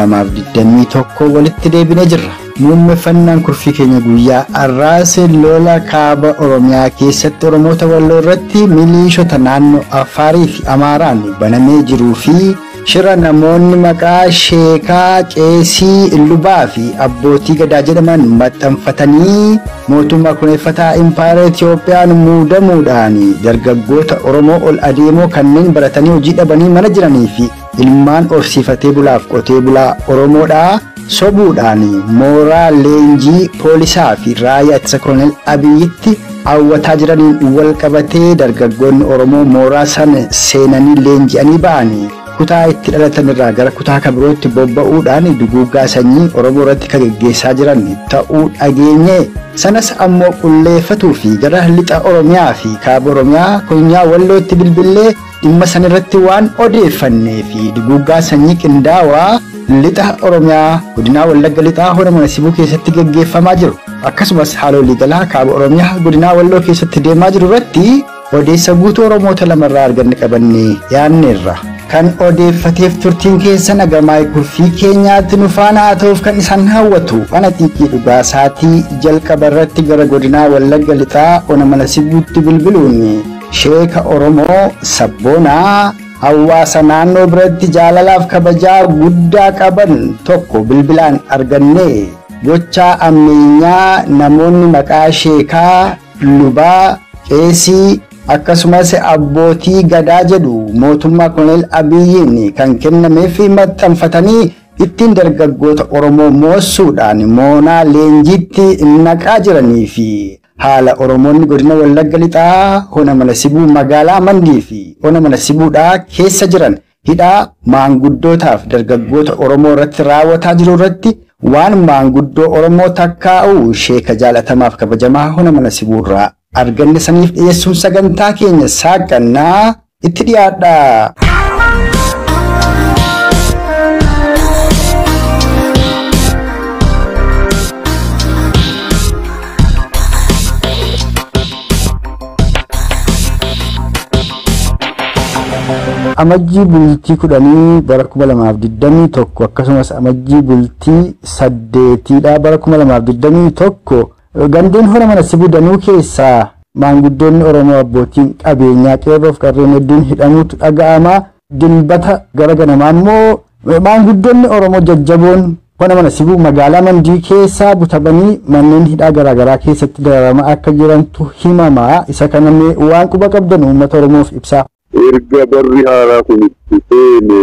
2021 walitti deebinee jirra. Muummeffannaan kurfii keenya guyyaa har'aas lola kaaba Oromiyaa keessatti Oromoota Walloo irratti miiliishota naannoo Afaarii fi Amaaraan banamee jiruu fi shira namoonni maqaa sheekaa, qeesii, lubaa fi abbootii gadaa jedhaman maxxanfatanii mootummaa kuneeffataa Impaayera Itiyoophiyaan muudamuudhaan dargaggoota Oromoo ol adeemoo kanneen baratanii hojii dhabanii mana jiranii fi ilmaan horsiifatee bulaaf qotee bulaa Oromoodhaa sobuudhaan mooraa leenjii poolisaa fi raayyaa ittisa koloneel Abiyyitti hawwataa jiraniin wal qabatee dargaggoonni Oromoo mooraa sana seenanii leenji'anii ba'anii kutaa itti dhalatan irraa gara kutaa kabirootti bobba'uudhaan duguuggaa sanyii Oromoo irratti kan geggeessaa jiran ta'uu dhageenye. Sanas ammoo qulleeffatuu fi gara lixa Oromiyaa fi kaaba Oromiyaa konyaa Wallootti bilbilee dhimma san irratti waan odeeffannee fi duguuggaa sanyii qindaawaa lixa Oromiyaa godinaa Wallagga lixaa hora mana sibuu keessatti geggeeffamaa jiru akkasumas haala waliigalaa kaaba Oromiyaa godinaa Walloo keessatti deemaa jiru irratti odeessa guutuu Oromoota lamarraa arganne qabannee dhiyaanneerra. Kan odeeffateef turtiin keessan agamaa kurfii keenyaatti nu faana haa ta'uuf kan isaan hawwatu ana xiiqii dhugaa saatii jalqaba irratti gara godinaa Wallagga lixaa ona mana sibuutti bilbiluun sheeka Oromoo sabboonaa hawaasa naannoo biratti jaalalaaf kabajaa guddaa qaban tokko bilbilaan arganne gochaa ammeenyaa namoonni maqaa sheekaa, lubaa, qeesii akkasumas abbootii gadaa jedhu mootummaa koloneel Abiyyiin kan kennameef maxxanfatanii ittiin dargaggoota Oromoo moossuudhaan moonaa leenjiitti naqaa jiranii fi haala Oromoonni godina Wallagga lixaa hona mana sibuu magaalaa Mandii fi hona mana sibuudhaa keessa jiran hidhaa maanguddootaaf dargaggoota Oromoo irratti raawwataa jiru irratti waan maanguddoo Oromoo takkaa'u sheeka jaalatamaaf kabajamaa hona mana sibuurraa arganne saniif dhiyeessuun sagantaa keenya saaqannaa itti dhiyaadha. Amajjii bultii 10 bara 2021 akkasumas amajjii bultii 8 bara 2021 gandeen hora mana sibuu danuu keessaa maanguddoonni Oromoo abbootiin qabeenyaa qeerroof qarreen hedduun hidhamuutu dhaga'ama. Dilbata gara ganamaa immoo maanguddoonni Oromoo jajjaboon hona mana sibuu magaalaa Mandii keessaa butamanii manneen hidhaa garaagaraa keessatti dararamaa akka jirantu himama. Isa kana mee waan quba qabdan uummata Oromoof ibsaa. Erga barri haaraa kun itti seene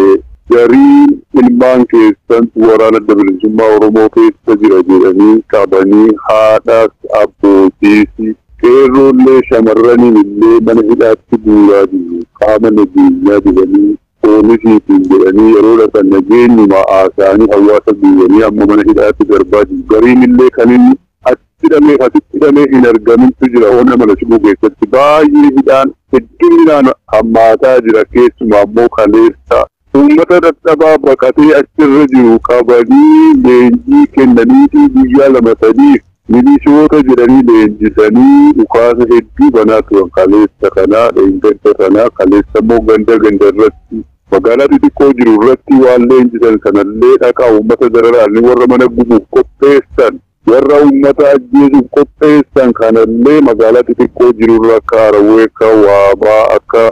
gariin ilmaan keessan waraana bilisummaa Oromoo keessa jira jedhanii qabanii haadhaas abbootiis qeerroollee shamarraniin illee mana hidhaatti guuraa jiru. Qaama nageenyaa jedhanii poolisiitiin jedhanii yeroo dhaqan nageenyuma haasa'anii hawaasa guuranii amma mana hidhaatti darbaa jiru. Gariin illee kan inni asitti hidhamee hin argamintu jira. Hona mana sibuu keessatti baay'ee hidhaan hedduminaan hammaataa jira. Keessumaa immoo kaleessa uummata dadhabaa baqatee achirra jiru qabanii leenjii kennaniitii guyyaa 2-3 milishoota jedhanii leenjisanii dhukaasa hedduu banaa turan. Kaleessa kanaa dheengadda kanaa kaleessa immoo ganda ganda irratti magaalaa xixiqqoo jiru irratti waan leenjisan kanallee dhaqaa uummata dararaan warra mana gubuuf qopheessan warra uummata ajjeesuuf qopheessan kanallee magaalaa xixiqqoo jirurra akka Harawwee, akka Waabaa, akka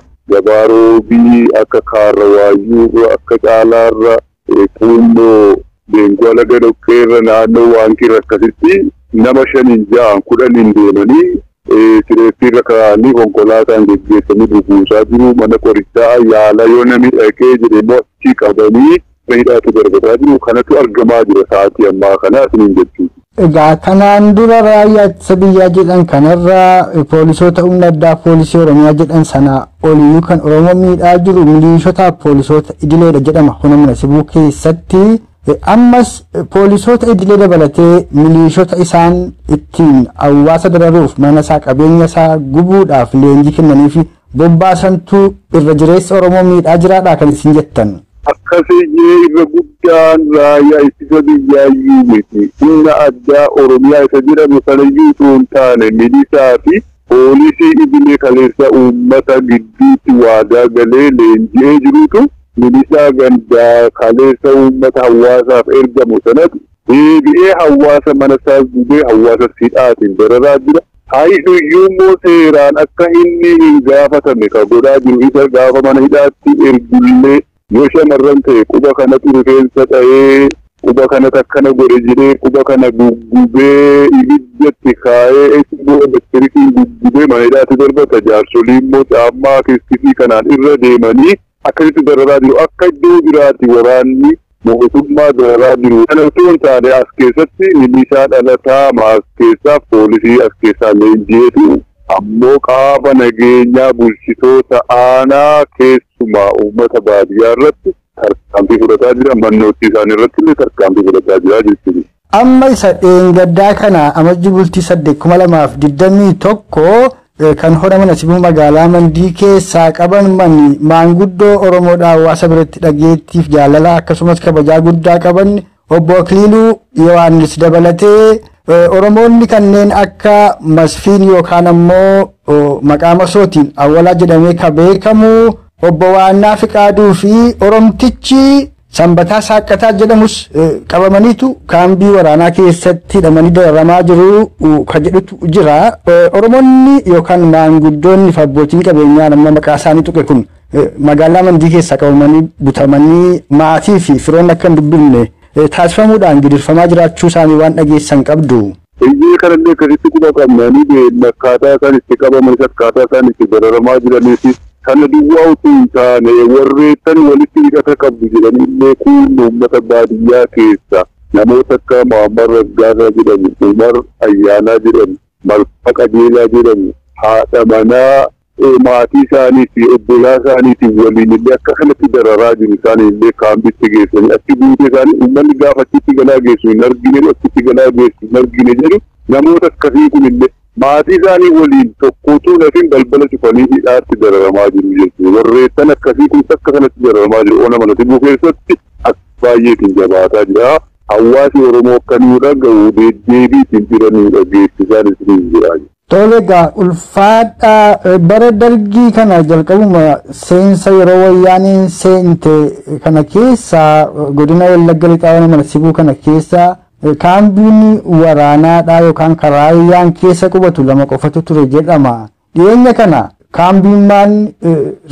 Gabaaroobii, akka Kaarrawaayyuurra, akka Caalaarra, Kuunnoo, Beenguala Gadokkeerra, naannoo Waankiirra akkasitti nama 5 6 10 deemanii sireettiirra kaa'anii konkolaataan geggeessanii bubuusaa jiru. Mana qorichaa yaala yoo namni dhaqee jedhe immoo achii qabanii hidhaatu darbataa jiru. Kanatu argamaa jira sa'aatii ammaa kana isiniin jechuudha. Egaa kanaan dura raayyaa ittisa biyyaa jedhan kanarra poolisoota humna addaa poolisii Oromiyaa jedhan sana oliyyuu kan Oromoo miidhaa jiru milishoota poolisoota idileedha jedhama hona mana sibuu keessatti. Ammas poolisoota idilee dabalatee milishoota isaan ittiin hawaasa dararuuf mana isaa qabeenya isaa gubuudhaaf leenjii kennanii fi bobbaasantu irra jireessa Oromoo miidhaa jiraadha kan isin jettan. Akkasiyyee irra guddaan raayyaa ittisa biyyaayyuu miti. Humna addaa Oromiyaa isa jedhamu sanayyuu osoo hin taane milisaa fi poolisii idilee kaleessa uummata gidduutti waadaa galee leenji'ee jirutu Milishaa gandaa kaleessa uummata hawaasaaf ergamu sanatti deebi'ee hawaasa mana isaa gubee hawaasa hidhaatiin dararaa jira. Hayiduyyuu immoo seeraan akka inni hin gaafatamne ka godhaa jiru isa gaafa mana hidhaatti ergullee yoo shamarran ta'e quba kanatu rifeensa dha'ee quba kanatu akkana godhe jedhee quba kana guggubee ibiddatti kaa'ee immoo elektirikiin guggubee mana hidhaatti darbata. Jaarsolii immoo caammaa kiskisii kanaan irra deemanii akkasitti dararaa jiru. Akka iddoo biraatti waraanni mootummaa dararaa jiru. Kana osoo hin taane as keessatti milishaa dhalataa as keessaa poolisii as keessaa leenji'eetu ammoo qaama nageenyaa bulchitoota aanaa keessumaa uummata baadiyyaa irratti tarkaanfii fudhataa jira. Mannootti isaanii irratti illee tarkaanfii fudhataa jira jechuudha. Amma isa dheengaddaa kana amajji bultii 8/2021 kan hora mana sibuu magaalaa Mandii keessaa qaban maanguddoo Oromoodhaa hawaasa biratti dhageettiif jaalala akkasumas kabajaa guddaa qaban obbo Akiliiluu Yohaannis dabalatee Oromoonni kanneen akka Masfiin yookaan ammoo maqaa masootiin Awwalaa jedhamee kan beekamu obbo Waannaa Fiqaaduu fi Oromtichi Sanbataa Saaqqataa jedhamus qabamaniitu kaambii waraanaa keessatti hidhamanii dararamaa jiru kan jedhutu jira. Oromoonni yookaan maanguddoonni fi abbootiin qabeenyaa nama maqaa isaanii tuqe kun magaalaa Mandii keessaa qabamanii butamanii maatii fi firoonni akka hin dubbifne taasifamuudhaan gidirfamaa jiraachuu isaanii waan dhageessan qabdu. Iyyee kanallee akkasitti quba qabnanii beekna akkaataa isaan itti qabamanis akkaataa isaan itti dararamaa jiraniif kana duwwaa utuu hin taane warreettan walitti hidhata qabdu jedhanii illee kun uummata baadiyyaa keessa namoota akka Muhammad Raggaasaa jedhamu, Umar Ayyaanaa jedhamu, Malfaa Qajeelaa jedhamu, haadha manaa maatii isaanii fi obbolaa isaaniitiin waliin illee akka kanatti dararaa jiru isaanii illee kaambitti geessanii achi buutee isaanii uummanni gaafa achitti galaa geessu hin argine achitti galaa geessu hin argine jedhu namoota akkasii kun illee maatii isaanii waliin tokkotu lafin balbala cufanii hidhaatti dararamaa jiru jechuudha. Warreettan akkasii kun akka kanatti dararamaa jiru. Ona mana sibuu keessatti akka baay'eetiin jabaataa jira. Hawaasi Oromoo akka nuu dhaga'u deddeebiitiin jira nuu dhageessisaan isin jira. Tole egaa ulfaadhaa bara dargii kana jalqabuma seensa yeroo wayyaaniin seente kana keessa godina Wallagga Lixaa mana sibuu kana keessa kaambiin waraanaadhaa yookaan karaayyaan keessa qubatu lama qofatu ture jedhama. Dhiyeenya kana kaambiin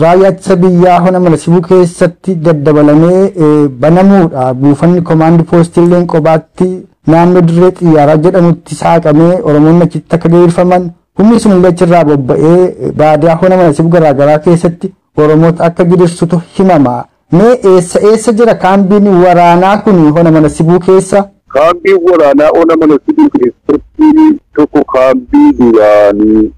raayyaa ittisa biyyaa hona mana sibuu keessatti daddabalamee banamuudha. Buufanni koomaandi poostiilleen qobaatti naannoo dirree xiyyaaraa jedhamutti saaqamee Oromoonni achitti akka geerfaman humni sun illee achirraa bobba'ee baadiyaa hona mana sibuu garaagaraa keessatti Oromoota akka gidirsutu himama. Mee eessa eessa jira kaambiin waraanaa kun hona mana sibuu keessa? Kaambiin waraanaa ona mana sibuu keessatti tokko kaambii duraanii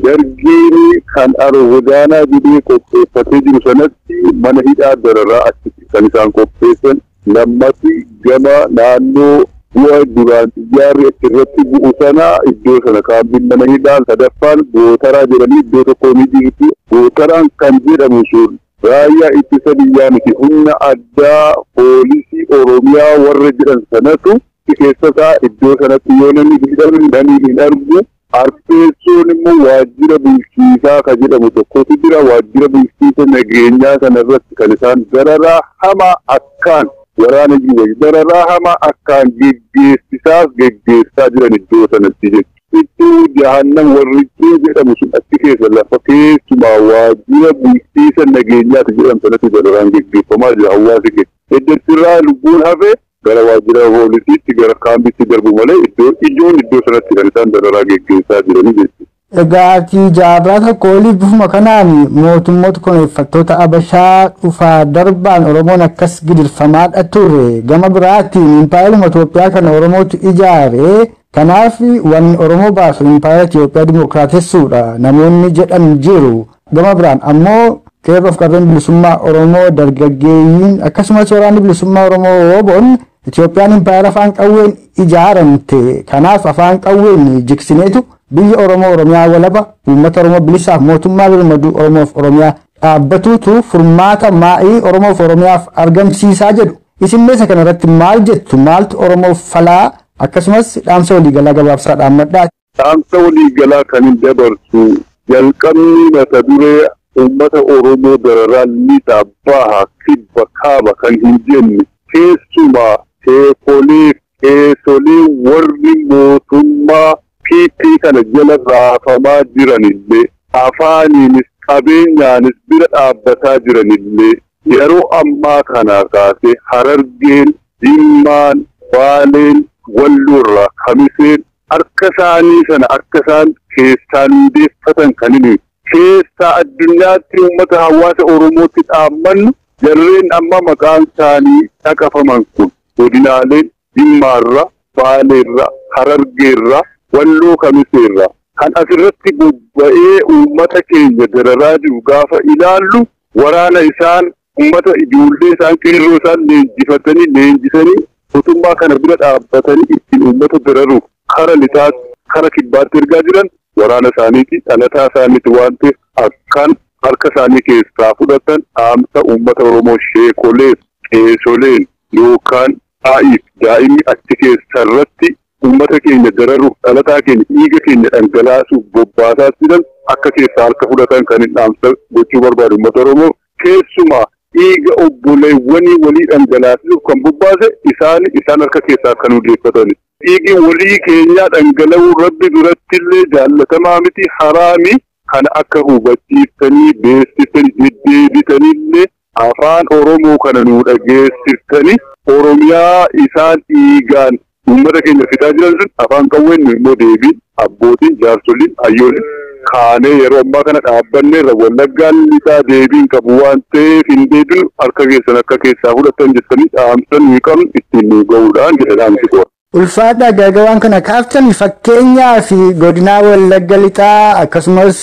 dargiin kan Aroodaanaa jedhee qopheeffatee jiru sanatti mana hidhaa dararaa achitti kan isaan qopheessan lammati gama naannoo bu'a duraan xiyyaarri achirratti bu'u sana iddoo sana kaambiin mana hidhaan sadaffaan gootaraa jedhanii iddoo tokko ni jirti. Gootaraan kan jedhamu sun raayyaa ittisa biyyaa miti humna addaa poolisii Oromiyaa warra jedhan sanatu keessa isaa iddoo sanatti yoo namni hidhame namni hin argu. Arfeessuun immoo waajjira bulchiisaa kan jedhamu tokkotu jira. Waajjira bulchiisa nageenyaa sana irratti kan isaan dararaa hamaa akkaan waraana jiru dararaa hamaa akkaan geggeessisaaf geggeessaa jiran iddoo sanatti jechuudha. Iddoo jahannam warrichuu jedhamu sun achi keessa lafa keessumaa waajjira bulchiisa nageenyaati jedhamu sanatti dararaan geggeeffamaa jira hawaasa keessa. Eddettirraa lubbuun hafe gara waajjira poolisiitti gara kaambitti darbu malee iddoo ijoon iddoo sanatti kan isaan dararaa geggeessaa jiranii jechuudha. Egaa jaarraa tokko oliif bifuma kanaan mootummoota koloneeffattoota Abashaa dhufaa darbaan Oromoon akkas gidirfamaadha ture. Gama biraatiin impaayeruma Itoophiyaa kana Oromootu ijaare. Kanaaf wanni Oromoo baasu impaayera Itoophiyaa dimookiraatessuudha namoonni jedhan jiru. Gama biraan ammoo qeerroof qarreen bilisummaa Oromoo dargaggeeyyiin akkasumas waraanni bilisummaa Oromoo wooboon Itoophiyaan impaayera afaan qawween ijaaramte. Kanaaf afaan qawween jiksineetu biyya Oromoo Oromiyaa walaba uummata Oromoo bilisaaf mootummaa birmaduu Oromoof Oromiyaa dhaabbatuutu furmaata maa'ii Oromoof Oromiyaaf argamsiisaa jedhu. Isin meeshaa kana irratti maal jettu? Maaltu Oromoof falaa? Akkasumas dhaamsa waliigalaa gabaabsaa dhaammadhaa. Dhaamsa waliigalaa kan hin dabarsu jalqabni mata duree Uummata Oromoo dararaa lixa, baha, kibba, kaaba kan hin jenne keessumaa sheekolee qeesolee warri mootummaa PP kana jala raafamaa jiranillee afaaniinis qabeenyaanis bira dhaabbataa jiranillee yeroo ammaa kanaa kaasee Harargeen, Jimmaan, Baaleen, Walloorraa, Kamiseen harka isaanii sana akka isaan keessaan hundeeffatan kan inni keessaa addunyaatti uummata hawaasa Oromootti dhaammannu jarreen amma maqaan isaanii dhaqafaman kun godinaaleen Jimmaarraa, Baaleerraa, Harargeerraa, Walloo Kamiseerraa kan asirratti bobba'ee uummata keenya dararaa jiru gaafa ilaallu waraana isaan uummata ijoollee isaan qeerroo isaan leenjifatanii leenjisanii mootummaa kana bira dhaabbatanii ittiin uummata dararuuf kara lixaatti kara kibbaatti ergaa jiran waraana isaaniiti dhalataa isaaniiti waan ta'eef akkan harka isaanii keessaa fudhatan dhaamsa uummata Oromoo sheekoleen qeesoleen yookaan dhaa'iif daa'imni achi keessa irratti uummata keenya dararuuf dhalataa keenya dhiiga keenya dhangalaasuuf bobbaasaa jiran akka keessaa harka fudhatan kan hin dhaamsa gochuu barbaadu uummata Oromoo keessumaa dhiiga obboleewwanii walii dhangalaasuuf kan bobbaase isaan harka keessaa kan hundeeffatani. Dhiigi walii keenyaa dhangala'uu rabbi duratti illee jaallatamaa miti haraami kan akka hubachiiftanii beeksiftanii deddeebitanii afaan Oromoo kana nuu dhageessiftanii Oromiyaa isaan dhiigaan uummata keenya fixaa jiran sun afaan qawween nu immoo deebiin abbootiin jaarsoliin hayyooliin kaanee yeroo ammaa kana dhaabbanneerra Wallaggaan lixaa deebiin qabu waan ta'eef hin deebinu harka keessan akka keessaa fudhatan jettanii dhaamsa nuyi qabnu ittiin nu ga'uudhaan jedha dhaamsi koo. Ulfaadha gaagawaan kana kaaftan fakkeenyaa fi godinaa Wallagga lixaa akkasumas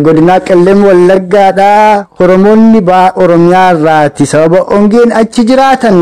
godinaa Qellem Wallaggaadha. Oromoonni baha Oromiyaa irraati sababa hongeen achi jiraatan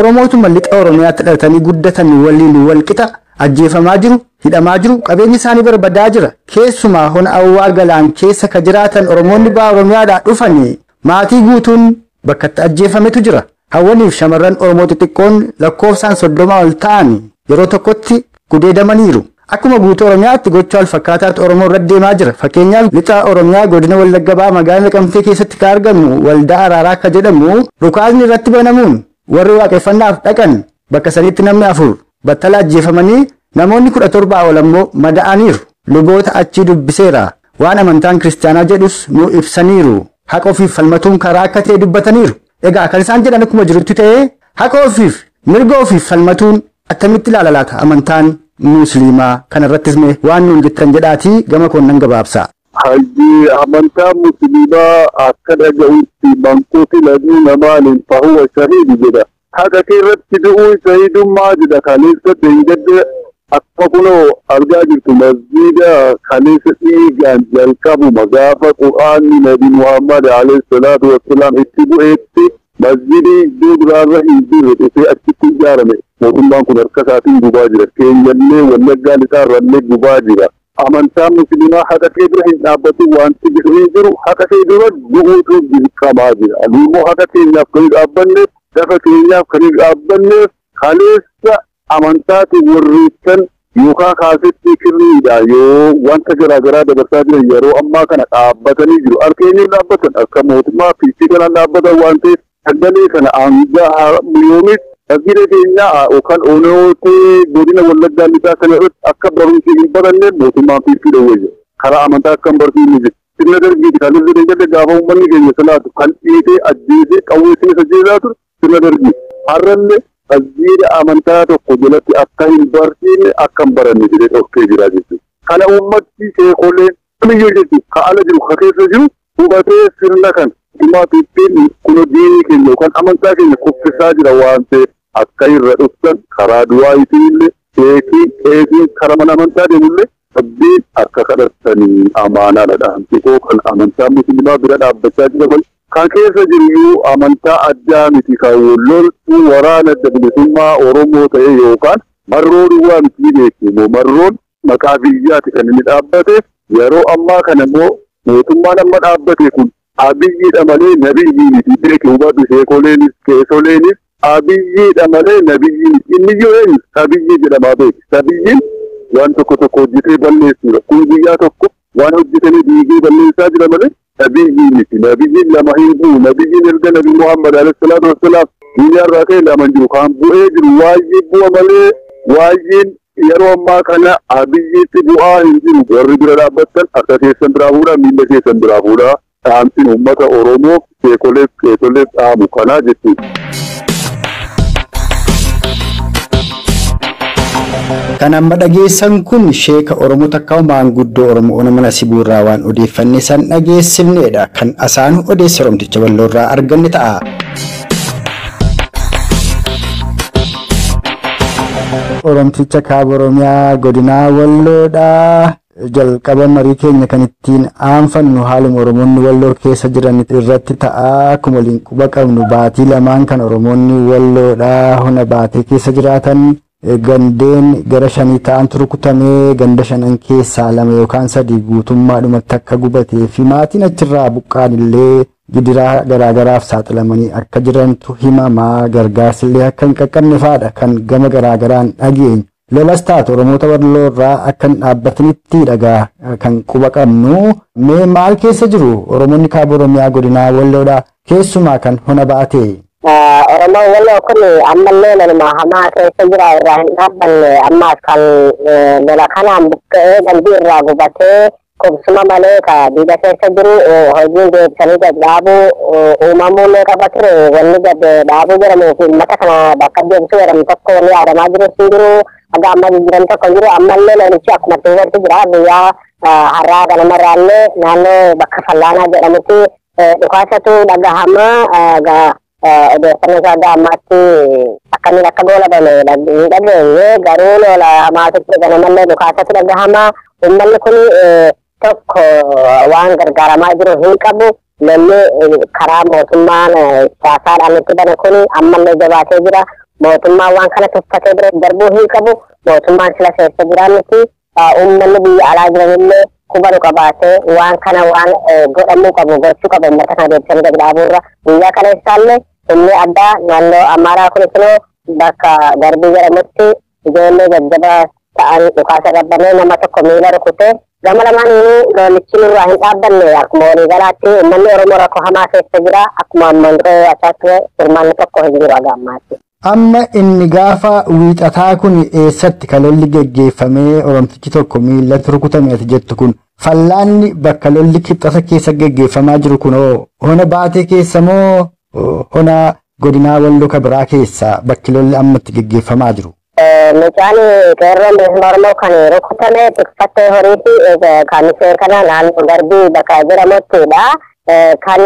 Oromootuma lixa Oromiyaatti dhalatanii guddatan waliin walqixa ajjeefamaa jiru, hidhamaa jiru, qabeenyi isaanii barbadaa jira. Keessumaa hona awwaa galaan keessa ka jiraatan Oromoonni baha Oromiyaadhaa dhufan maatii guutuun bakka itti ajjeefametu jira. Hawwaniif shamarran Oromoo xixiqqoon lakkoofsaan 30 ol ta'an yeroo tokkotti gudeedamaniiru. Akkuma guutuu Oromiyaatti gocha wal fakkaataatu Oromoo irra deemaa jira. Fakkeenyaaf lixa Oromiyaa godina Wallagga Bahaa magaalaa Naqamtee keessatti kan argamu waldaa Araaraa akka jedhamu rukaasni irratti banamuun warri waaqeffannaaf dhaqan bakka sanitti namni 4 battala ajjeefamanii namoonni 17 ol ammoo mada'aniiru. Luboota achii dubbiseera. Waan amantaan kiristaanaa jedhus nu ibsaniiru. Haqa ofiif falmatuun karaa akka ta'e dubbataniiru. Egaa kan isaan jedhan akkuma jirutti ta'ee haqa ofiif mirga ofiif falmatuun attamitti ilaala laata amantaan musliimaa kanarrattis mee waan nuun jettan jedhaatii gama koon nan gabaabsa. Hayyee amantaan musliimaa akka dhaga'utti manquuti laduu namaaniin fahuwa shahiidi jedha. Haqa keerratti du'uu shahidummaa jedha kaleessa deengedde akka kunoo argaa jirtu masjiida kaleessa dhiigaan jalqabuma gaafa Qur'aanni Nabi Muhammad alayhi salaatu wassalaam itti bu'eetti masjiidii iddoo biraarra hin jirre dhufee achitti ijaarame. Mootummaan kun harka isaatiin gubaa jira. Keenyallee Wallaggaa lixaarrallee gubaa jira. Amantaan musliimaa haqa kee bira hin dhaabbatin wanti jedhu jiru haqa kee dura du'uutu dirqamaa jira. Ani immoo haqa keenyaaf kan dhaabbanneef lafa keenyaaf kan dhaabbanneef kaleessa amantaatiin warreessan yookaan kaasetti kirriidha yoo wanta garaagaraa dabarsaa jiran yeroo ammaa kana dhaabbatanii jiru. Harka eenyuun dhaabbatan akka mootummaa fiichii kanaan dhaabbatan waan ta'eef sagalee kana hanga yoomis Tasgiiree keenyaa yookaan onootee godina Wallaggaa lixaa kana irratti akka barumsi hin baranne mootummaan fiichii dhowwee jira. Karaa amantaa akka hin barsiifne jira. Sirna dargiiti kan irra deeggarde gaafa uummanni keenya salaatu kan dhiitee ajjeesee qawwee sirna sajjeesaa ture sirna dargiiti. Har'allee tasgiira amantaa tokko jalatti akka hin barsiifne akka hin baranne jedhee dhokkee jira jechuudha. Kana uummatti sheekoleen kamiyyuu jechuudha ka ala jiru ka keessa jiru hubatee sirna kana mootummaa Fiifiin kun diinii keenya yookaan amantaa keenya kuffisaa jira waan ta'eef akka irra dhuftan karaa du'aa isiinillee sheekii qeesiin karaa mana amantaa deemullee rabbiin akka kadhatanii amaanaadha dhaamsi koo kan amantaa musliimaa bira dhaabbachaa jira kun kan keessa jiru amantaa addaa miti kan loltuu waraana adda bilisummaa Oromoo ta'e yookaan marroo duwwaa miti beekamu marroon maqaa biyyaati kan inni dhaabbateef yeroo ammaa kana immoo mootummaan amma dhaabbate kun Abiyyiidha malee nabiyyii miti beeku hubadhu sheekoleenis qeesoleenis Abiyyiidha malee nabiyyii miti inni yoo eenyu sabiyyii jedhamaa beeku sabiyyiin waan tokko tokko hojjetee balleessuudha kun guyyaa tokko waan hojjetanii diigee balleessaa jira malee Nabiyyi miti. Nabiyyiin lama hin bu'u. Nabiyyiin erga Nabi Muhammad alayhi salaatu wassalaam duniyaarraa ka'e lama hin jiru. Kan bu'ee jiru waa'ee bu'a malee waa'een yeroo ammaa kana Abiyyiitti bu'aa hin jiru. Warri bira dhaabbattan harka keessan biraa fuudhaa, miila keessan biraa fuudhaa. Dhaamsiin uummata Oromoof sheekoleef qeesoleef dhaamu kanaa jechuudha. Kan amma dhageessan kun sheeka Oromoo takka maanguddoo Oromoo ona mana Sibuurraa waan odeeffanne san dhageessifnedha. Kan asaan odeessa Oromticha Walloorraa arganne ta'a. Oromticha Kaaba Oromiyaa godinaa Walloodha. Jalqaba marii keenya kan ittiin aanfannu haaluma Oromoonni Walloo keessa jiran irratti ta'a. Akkuma waliin quba qabnu baatii lamaan kan Oromoonni Walloodha hona baatee keessa jiraatan gandeen gara 5 ta'antu rukutamee ganda 5 keessaa 2 yookaan 3 guutummaadhumatti akka gubatee fi maatiin achirraa buqqaan illee gidiraa garaagaraaf saaxilamanii akka jirantu himamaa. Gargaarsi illee akka hin qaqqabne fa'aadha kan gama garaagaraan dhageenyu. Lolas taatu Oromoota Walloorraa akka hin dhaabbatanitti dhagaa kan quba qabnu. Mee maal keessa jiru Oromoonni Kaaba Oromiyaa godinaa Walloodha keessumaa kan hona baate? Oromoon Walloo kun ammallee loluma hamaa keessa jira, irraa hin dhaabbanne. Ammaas kan lola kanaan buqqa'ee dambii irraa gubatee qubsuma malee ka diida keessa jiru hojiin deebisanii gad dhaabuu uumamuullee qaba ture. Wanni gad dhaabuu jedhamuu fi uummata kana bakka deebisuu jedhamu tokko wanni yaadamaa jirus hin jiru. Haga amma jijjiiramni tokko hin jiru. Ammallee lolichi akkuma keessatti jira. Guyyaa har'aa ganamarraallee naannoo bakka Fallaanaa jedhamutti dhukaasatu dhagahama. Odeeffannoo isaa haga ammaatti akkamiin akka goolabame hin dhageenye, garuu lola hamaatutti ganamallee dhukaasatu dhagahama. Uummanni kun tokko waan gargaaramaa jiru hin qabu. Lolli karaa mootummaan siyaasaadhaan itti bane kun ammallee jabaatee jira. Mootummaan waan kana tuffatee bira darbuu hin qabu. Mootummaan sila keessa jiraa miti. Uummanni biyya alaa jiranillee quba nu qabaatee waan kana waan godhamuu qabu gochuu qabu uummata kana deebisanii gadi dhaabuurra. Guyyaa kana isaallee humni addaa naannoo Amaaraa kunis immoo bakka Garbii jedhamutti ijoollee jajjabaa ta'an dhukaasa qabbanee nama tokko miila rukutee gama lamaaniinuu lolichi nurraa hin dhaabbanne. Akkuma waliigalaatti uummanni Oromoo rakkoo hamaa keessa jira. Akkuma ammaan dura achaa ture furmaanni tokko hin jiru haga ammaatti. Amma inni gaafa wiixataa kun eessatti kan lolli geggeeffamee Oromtichi tokko miillatti rukutame ati jettu kun fallaanni bakka lolli kibxata keessa geggeeffamaa jiru kun hona baatee keessa moo hona godinaa Walloo ka biraa keessa bakki lolli amma itti geggeeffamaa jiru? Mucaan qeerroon bilisummaa Oromoo kan rukutame tikfattee horii fi kan ishee kana naannoo Garbii bakka jedhamuttidha. Kan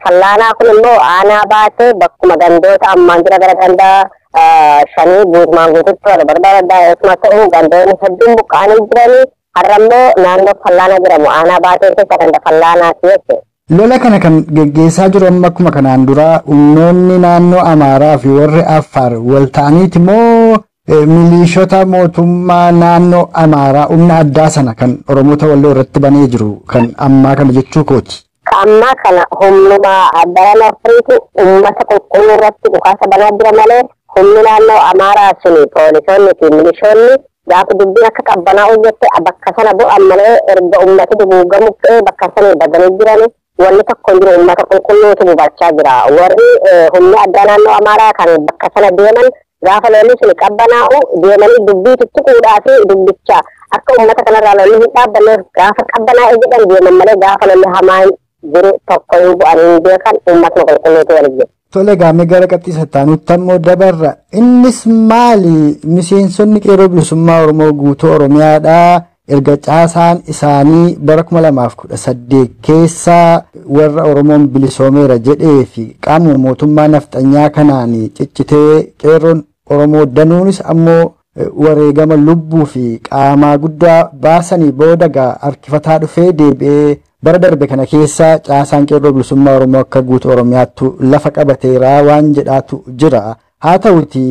fallaanaa kun immoo aanaa baatee bakkuma gandoota ammaan jira gara gandaa 5 guutumaan guututti wal barbaadaa akkasumas ta'u gandoonni hedduun buqqa'anii jiranii. Har'a immoo naannoo fallaanaa jedhamu aanaa baatee keessa ganda fallaanaati jechuudha. Lola kana kan geggeessaa jiru amma akkuma kanaan dura humnoonni naannoo Amaaraa fi warri Affaar wal ta'aniiti moo milishoota mootummaa naannoo Amaaraa humna addaa sana kan Oromoota Walloo irratti banee jiru kan ammaa kana jechuu kooti? Ammaa kana humnuma addaa Afriitu uummata qulqulluu irratti dhukaasa banaa jira malee humni naannoo Amaaraa suni poolisoonni fi milishoonni gaafa dubbiin akka qabbanaa hojjette bakka sana bu'an malee erga uummati duguugamu ka'ee bakka sana badanii jirani wanni tokko hin jiru. Uummata qulqulluutu gubachaa jira. Warri humni addaa naannoo Amaaraa kan bakka sana deeman gaafa lolli suni qabbanaa'u deemanii dubbii tuttuquudhaa fi dubbicha akka uummata kanarraa lolli hin dhaabbanneef gaafa qabbanaa'e jedhan deeman malee gaafa lolli hamaan jiru tokko hin bu'anii hin beekan uummatni qulqulluutu waliin jira. Tole gaamee gara qabxii sattaanutti ammoo dabarra. Innis maali? Miseensonni qeerroo bilisummaa Oromoo guutuu Oromiyaadhaa erga caasaan isaanii bara 2018 keessa warra Oromoon bilisoomeera jedhee fi qaamuma mootummaa nafxanyaa kanaan ciccitee qeerroon Oromoo danuunis ammoo wareegama lubbuu fi qaamaa guddaa baasanii booda harkifataa dhufee deebi'ee bara darbe kana keessa caasaan qeerroo bilisummaa Oromoo akka guutuu Oromiyaattu lafa qabateera waan jedhaatu jira. Haa ta'uti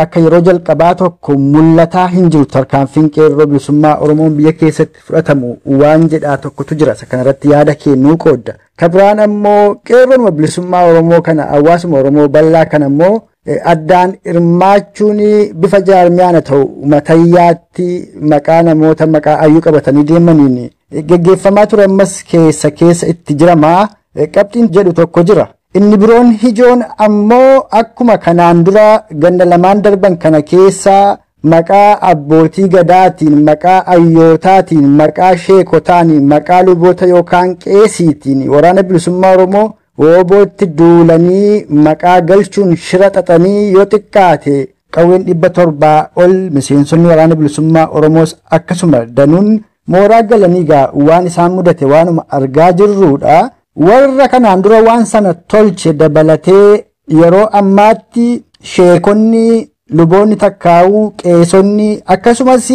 akka yeroo jalqabaa tokko mul'ataa hin jiru tarkaanfiin qeerroo bilisummaa Oromoon biyya keessatti fudhatamu waan jedhaa tokkotu jira. Isa kanarratti yaada kennuu qoodda. Kabiraan ammoo qeerroon bilisummaa Oromoo kana hawaasuma Oromoo bal'aa kana ammoo Addaan hirmaachuun bifa jaarmiyaan ta'u matayyaatti maqaa namoota maqaa ayyuu qabatanii deemaniin geggeeffamaa ture ammas keessa keessa itti jiramaa qabxiin jedhu tokko jira. Inni biroon hijoon ammoo akkuma kanaan dura ganda lamaan darban kana keessa maqaa abbootii gadaatiin, maqaa ayyootaatiin, maqaa sheekotaan, maqaa luboota yookaan qeesiitiin waraana bilisummaa Oromoo woobootti duulanii maqaa galchuun shira xaxanii yoo xiqqaate qawween 700 ol miseensonni waraana bilisummaa Oromoos akkasuma danuun mooraa galanii gaa waan isaan mudate waanuma argaa jirrudha. Warra kanaan dura waan sana tolche dabalatee yeroo ammaatti sheekonni, luboonni takkaa'uu, qeesonni akkasumas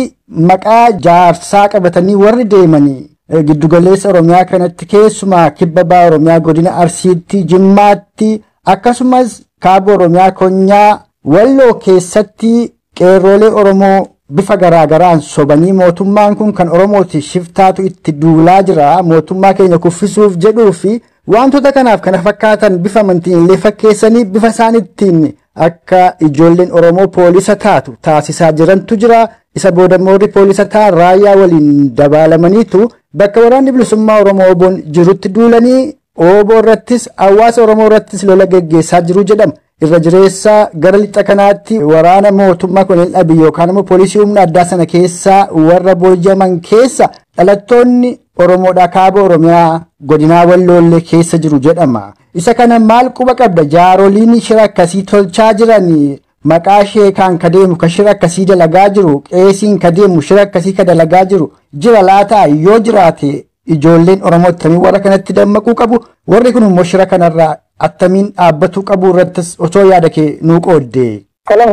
maqaa jaarsaa qabatanii warri deemanii giddugaleessa Oromiyaa kanatti keessumaa kibba baha Oromiyaa godina Arsiitti, Jimmaatti akkasumas kaaba Oromiyaa Konyaa Walloo keessatti qeerroolee Oromoo bifa garaagaraan sobanii mootummaan kun kan Oromooti shiftaatu itti duulaa jira mootummaa keenya kuffisuuf jedhuu fi wantoota kanaaf kana fakkaatan bifa amantiin illee fakkeessanii bifa isaan ittiin akka ijoolleen Oromoo poolisa taatu taasisaa jirantu jira. Isa booda moorri poolisa ta'an raayyaa waliin dabaalamaniitu bakka waraanni bilisummaa Oromoo Oboon jirutti duulanii Oboo irrattis hawaasa Oromoo irrattis lola geggeessaa jiru jedhama. Irra jireessa gara lixa kanaatti waraana mootummaa Koloneel Abiy yookaan immoo poolisii humna addaa sana keessaa warra booji'aman keessa dhalattoonni Oromoodhaa kaaba Oromiyaa godinaa Walloollee keessa jiru jedhama. Isa kana maal quba qabda? Jaaroliin shira akkasii tolchaa jiranii maqaa sheekaan ka deemu ka shira akkasii dalagaa jiru, qeesiin ka deemu shira akkasii ka dalagaa jiru jira laataa? Yoo jiraate ijoolleen Oromoo attamiin warra kanatti dammaquu qabu? Warri kun immoo shira kanarraa attamiin dhaabbatuu qabu irrattis osoo yaada kee nuu qoodde. Tole,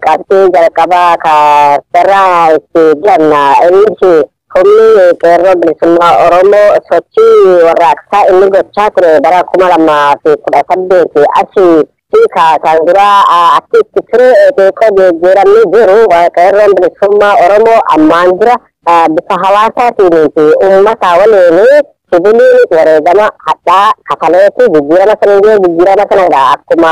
qabxii jalqabaa ka sirraa itti jenna innis humni qeerroo bilisummaa Oromoo sochii warraaqsaa inni gochaa ture bara 2018 asii fi kan dura akki itti ture xiqqoo jijjiiramni jiru. Qeerroon bilisummaa Oromoo ammaan dura bifa hawaasaatiin fi uummata waliin sibiiliin wareegama hadhaa kafaleeti jijjiirama sana jijjiirama sanadha akkuma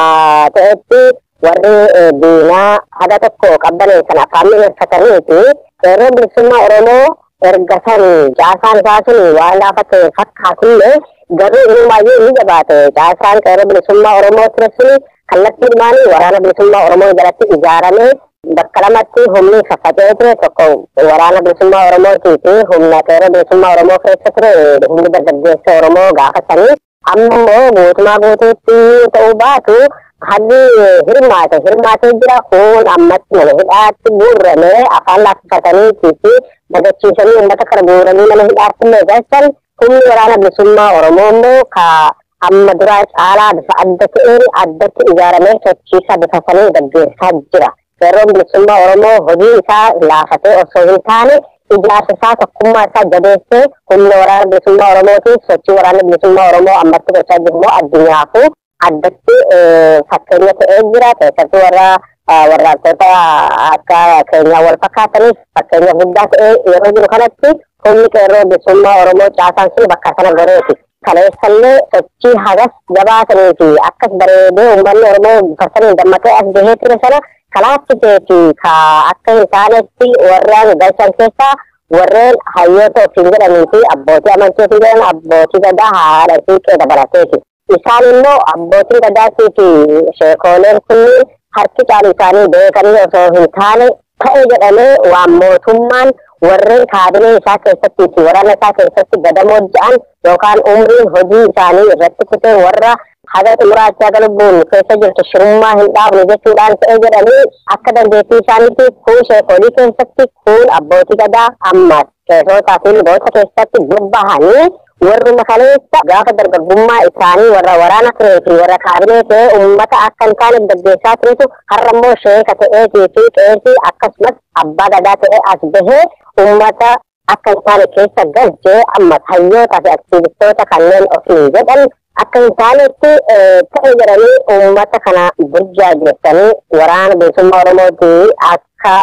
ta'etti warri diinaa haga tokko qabbaneessan afaan mi'eeffataniiti. Qeerroon bilisummaa Oromoo erga san caasaan isaa sun waan laafa ta'e fakkaatullee garuu inumaayyuu ni jabaate. Caasaan qeerroo bilisummaa Oromoo ture suni kallattii dhumaanii waraana bilisummaa Oromoo jalatti ijaaramee bakka lamatti humni faffaca'ee ture, tokko waraana bilisummaa Oromootii fi humna qeerroo bilisummaa Oromoo keessa ture humni dargaggeessa Oromoo gaafatanii. Amma immoo guutumaa guutuutti ta'uu baatu halli hirmaate hirmaatee jira. Kun ammatti mana hidhaatti guurramee afaan laaffifatanii fi dagachiisanii uummata kana guuranii mana hidhaatti illee galchan. Humni waraana bilisummaa Oromoo immoo ka amma duraa caalaa bifa adda ta'een addatti ijaaramee sochiisaa bifa sanii gaggeessaa jira. Qeerroon bilisummaa Oromoo hojii isaa laafatee osoo hin taane ijaarsa isaa tokkummaa isaa jabeessee humna waraana bilisummaa Oromootiin sochii waraana bilisummaa Oromoo ammatti gochaa jiru immoo addunyaafuu addatti fakkeenya ta'ee jira. Keessattuu warra warraaqtota akka keenyaa wal fakkaataniif fakkeenya guddaa ta'ee yeroo jiru kanatti humni qeerroo bilisummaa Oromoo caasaan sun bakka sana goreeti. Kaleessallee sochii hagas jabaatanii fi akkas bareedee uummanni Oromoo bifa saniin dammaqee as gahee ture sana kalaaffisee fi ka akka hin taanetti warreen galchan keessaa warreen hayyoota ofiin jedhanii fi abbootii amantii ofiin jedhan abbootii gadaa haadha siiqqee dabalateeti. Isaan immoo abbootiin gadaatii fi sheekooleen kunniin harki caalu isaanii beekanii osoo hin taane ta'e jedhamee waan mootummaan warreen kaabinee isaa keessatti fi waraana isaa keessatti gadamoo ja'an yookaan umriin hojii isaanii irratti kutee warra haga xumuraatti haga lubbuun keessa jirtu shirummaa hin dhaabnu jechuudhaan ta'e jedhanii akka dandeettii isaaniitti kun sheekolii keessatti kun abbootii gadaa ammas qeesotaa fi luboota keessatti bobbahanii warruma kaleessa gaafa dargaggummaa isaanii warra waraana turee fi warra kaabinee ta'ee uummata akka hin taane gaggeessaa turetu har'a immoo sheeka ta'eetii fi qeesii akkasumas abbaa gadaa ta'ee as bahee uummata akka hin taane keessa galchee ammas hayyootaa fi aktiivistoota kanneen ofiin jedhan akka hin taanetti ta'e jedhanii uummata kana burjaajeessanii waraana bilisummaa Oromootii akka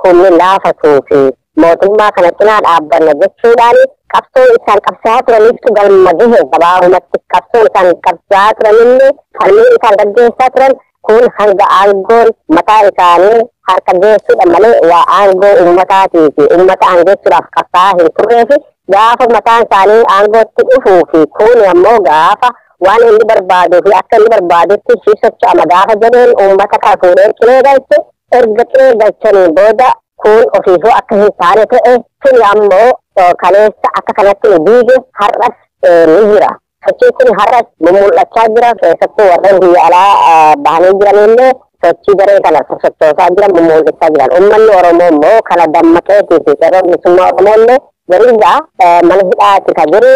humni laafatuu fi mootummaa kana cinaa dhaabbanna jechuudhaan qabsoo isaan qabsaa'aa turaniiftu galma gahe. Gabaabumatti qabsoo isaan qabsaa'aa turanillee falmii isaan gaggeessaa turan Kun hanga aangoon mataa isaanii harka geessuudha malee waa aangoo uummataatii fi uummata aangeessuudhaaf qabsaa'aa hin turree fi gaafa mataan isaanii aangootti dhufuu fi kun ammoo gaafa waan inni barbaaduu fi akka inni barbaadutti si socho'ama gaafa jedheen uummata kana fuudhee qilee galche. Erga qilee galchanii booda kun ofiifuu akka hin taane ta'e, tuni ammoo kaleessa akka kanatti nu diige har'as ni jira. Sochiin kun har'as mul'achaa jira. Keessattuu warreen biyya alaa bahanii jiranillee sochii garee kana sochoosaa jiran mul'achaa jiran. Uummanni Oromoo immoo kana dammaqeetii fi qeerroo bilisummaa Oromoo illee gariidhaa mana hidhaatti kan jiru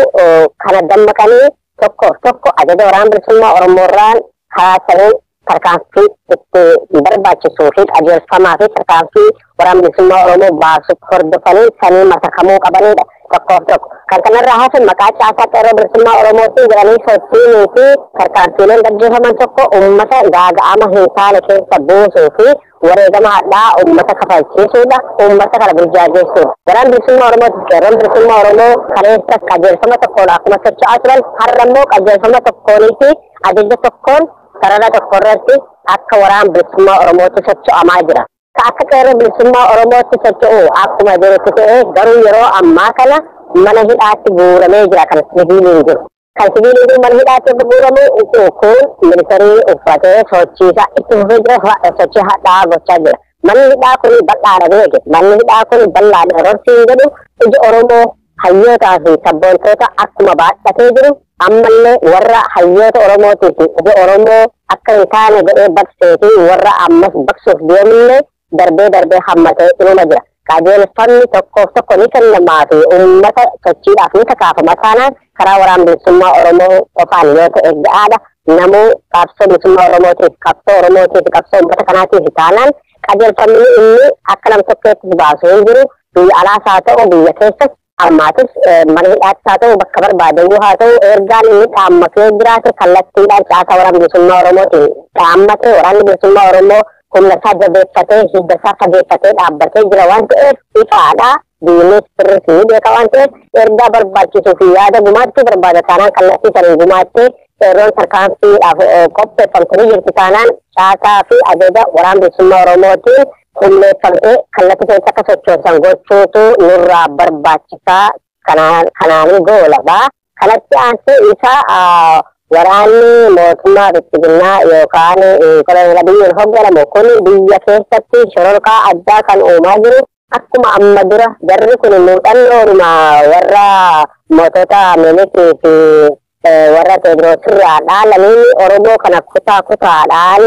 kana dammaqanii tokkoof tokko ajaja waraana bilisummaa Oromoo irraan karaa sanii tarkaanfii itti barbaachisuu fi qajeelfamaa fi tarkaanfii waraana bilisummaa Oromoo baasuuf hordofanii sanii masakamuu qabanidha. Tokkoof tokko. Kan kanarraa hafe maqaa caasaa qeerroo bilisummaa Oromootiin jedhanii sochiinii fi tarkaanfiileen gaggeeffaman tokko uummata gaaga'ama hin taane keessa buusuu fi wareegama hadhaa uummata kafalchiisuudha. Uummata kana burjaajessuudha. Waraanni bilisummaa Oromootiif qeerroon bilisummaa Oromoo kaleessa qajeelfama tokkoon akkuma socho'aa turan har'a immoo qajeelfama tokkoonii fi ajaja tokkoon sarara tokko irratti akka waraana bilisummaa Oromootti socho'amaa jira. Akka qeerroo bilisummaa Oromootti socho'u akkuma jirutti ta'ee garuu yeroo ammaa kana mana hidhaatti guuramee jira kan sibiiliin jiru. Kan sibiiliin jiru mana hidhaatti guuramu kun militarii uffatee sochiisaa itti fufee jira, sochii hadhaa gochaa jira. Manni hidhaa kun bal'aadha beeke. Manni hidhaa kun bal'aadha horsiin jedhu ija Oromoo hayyootaa fi sabboontoota akkuma baadhatee jiru ammallee warra hayyoota Oromootii fi ija Oromoo akka hin taane godhee baqsee fi warra ammas baqsuuf deemullee darbee darbee hammatee inuma jira. Qajeelfamni tokkoof tokko ni kennamaa fi uummata sochiidhaaf ni kakaafama taanaan karaa waraana bilisummaa Oromoo qofaan yoo ta'e ga'aadha. Namuu qabsoo bilisummaa Oromootiif, qabsoo Oromootiif, qabsoo uummata kanaatiif taanaan qajeelfamni inni akka nam tokkeetti baasu hin jiru. Biyya alaas haa ta'u biyya keessas ammaatis mana hidhaattis haa ta'u bakka barbaadeyyuu haa ta'u ergaan inni dhaammatee jiraate kallattiidhaan caasaa waraana bilisummaa Oromootiin dhaammatee waraanni bilisummaa Oromoo humna isaa jabeeffatee hidda isaa fageeffatee dhaabbatee jira waan ta'eef ifaadha. Diinnis sirris ni beeka waan ta'eef ergaa barbaachisuu fi yaada gumaachuu barbaada taanaan kallattii saniin gumaattee qeerroon tarkaanfiidhaaf qopheeffamtanii jirti taanaan caasaa fi ajaja waraana bilisummaa Oromootiin humneeffamtee kallattii keessa akka sochoosan gochuutu nurraa barbaachisaa kanaanii goolabaa. Kanatti aansee isa waraanni mootummaa Bilxiginnaa yookaan koloneel Abiyyiin hoogganamu kun biyya keessatti shororkaa addaa kan uumaa jiru akkuma amma dura jarri kun muuxannoodhuma warra mootota Minilikii fi warra Teediroos irraa dhaalanii Oromoo kana kutaa kutaadhaan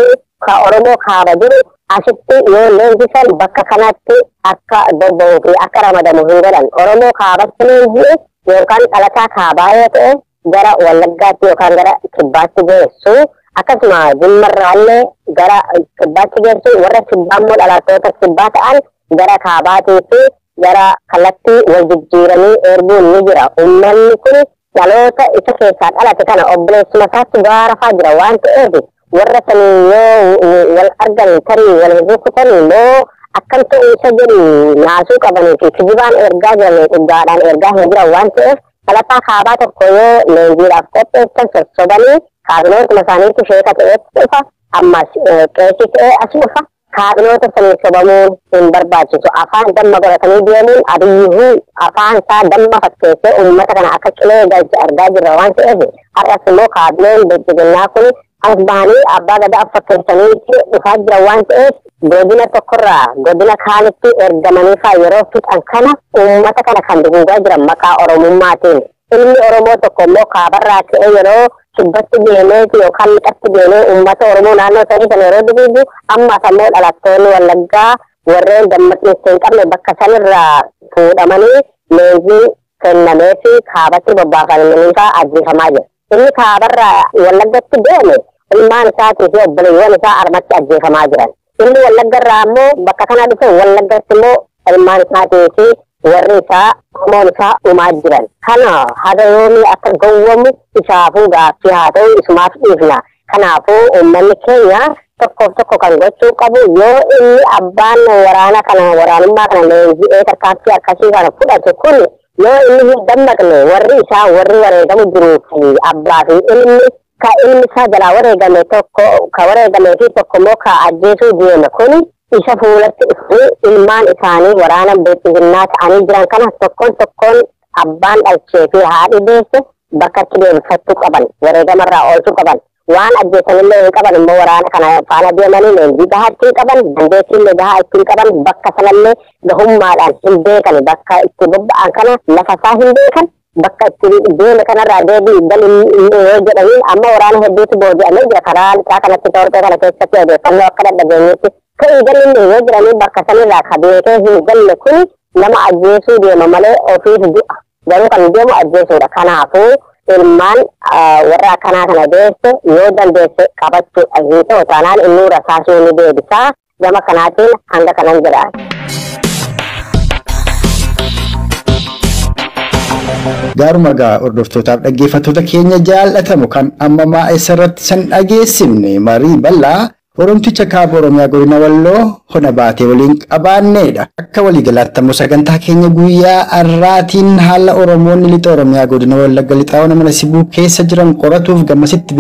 ka Oromoo kaaba jiru asitti yoo leenjisan bakka kanatti akka bobba'uu fi akka ramadamu hin godhan. Oromoo kaabatti leenji'e yookaan dhalataa kaabaa yoo ta'e gara Wallaggaatti yookaan gara Kibbaatti geessu, akkasuma Jimmarraallee gara Kibbaatti geessu, warra Kibbaa immoo dhalattoota Kibbaa ta'an gara kaabaatii fi gara kallattii wal jijjiiranii erguun ni jira. Uummanni kun dhaloota isa keessaa dhalate kana obboleessuma isaatti gaarafaa jira waan ta'eef warra sanii yoo wal argan tarii wal hin rukutanii immoo akkam ta'uu isa jedhu naasuu qabanii fi kijibaan ergaa jiran dhugaadhaan ergaa hin jiran waan ta'eef dhalataa kaabaa tokko yoo leenjiidhaaf qopheessan sossobanii kaabinootuma isaaniitti sheeka ta'etti dhufa, ammas qeesii ta'ee as dhufa. Kaabinoota sanii sobamuun hin barbaachisu. Afaan damma godhatanii deemuun Abiyyuu afaan isaa damma fakkeessee uummata kana akka qilee galche argaa jirra waan ta'eef har'as immoo kaabinoon Bilxiginnaa kun as bahanii abbaa gadaa fakkeessanii dhufaa jiran waan ta'eef godina tokkorraa godina kaanitti ergamanii faa yeroo fixan kana uummata kana kan duguugaa jiran maqaa Oromummaatiin. Ilmi Oromoo tokko immoo kaabarraa ka'ee yeroo kibbatti deemee yookaan lixatti deemee uummata Oromoo naannoo sanii sana yeroo duguugu ammas ammoo dhalattoonni Wallaggaa warreen dammaqinsa hin qabne bakka sanirraa fuudhamanii leenjii kennamee fi kaabatti bobbaafamanii faa ajjeefamaa jira. Inni kaabarraa Wallaggatti deeme ilmaan isaatii fi obboleewwan isaa armatti ajjeefamaa jiran. Inni Wallaggarraa immoo bakka kana dhufe Wallaggatti immoo ilmaan isaatii fi warri isaa qomoon isaa dhumaa jiran. Kana haga yoomii akka gowwamu isaafuu gaaffii haa ta'u isumaaf dhiifna. Kanaafuu uummanni keenya tokkoof tokko kan gochuu qabu yoo inni abbaan waraana kana waraanummaa kana leenji'ee tarkaanfii akkasii kana fudhatu kun yoo inni hin dammaqne warri isaa warri wareegamu jiruu fi abbaa fi ilmi Ka ilmi isaa jalaa wareegame tokko ka wareegamee fi tokko immoo ka ajjeesuu deeme kun isa fuulatti dhufanii ilmaan isaanii waraana bilxiginnaa ta'anii jiran kana tokkoon tokkoon abbaan dhalchee fi haadhi deesse bakka itti deebifachuu qaban, wareegamarraa oolchuu qaban. Waan ajjeesanillee hin qaban immoo waraana kana faana deemanii leenjii gahaa ittiin qaban, dandeettiillee gahaa ittiin qaban, bakka sanallee gahummaadhaan hin beekan, bakka itti bobba'an kana lafa isaa hin beekan, bakka itti deeme kanarraa deebii gali yoo jedhaniin amma waraana hedduutu booji'amee jira karaa lixaa kanatti toortee kana keessatti odeeffannoo akka dadhabeenyetti ka'ii galinne yoo jedhanii bakka sanirraa ka beekee hin galle kun nama ajjeesuu deema malee ofiif du'a, garuu kan deemu ajjeesuudha. Kanaafuu ilmaan warra akkanaa kana deesse yoo dandeesse qabachuudha hin ta'u taanaan inni rasaasuu ni deebisaa. Gama kanaatiin hanga kanan jedha. Gaaruma gaa hordoftootaaf dhaggeeffattoota keenya jaallatamu kan amma maa'essa irratti san dhageessifne marii bal'aa Oromticha kaaba Oromiyaa godina Walloo hona baatee waliin qabaanneedha. Akka waliigalaatti ammoo sagantaa keenya guyyaa har'aatiin haala Oromoonni lixa Oromiyaa godina Wallagga lixaa ona mana sibuu keessa jiran qoratuuf gamasitti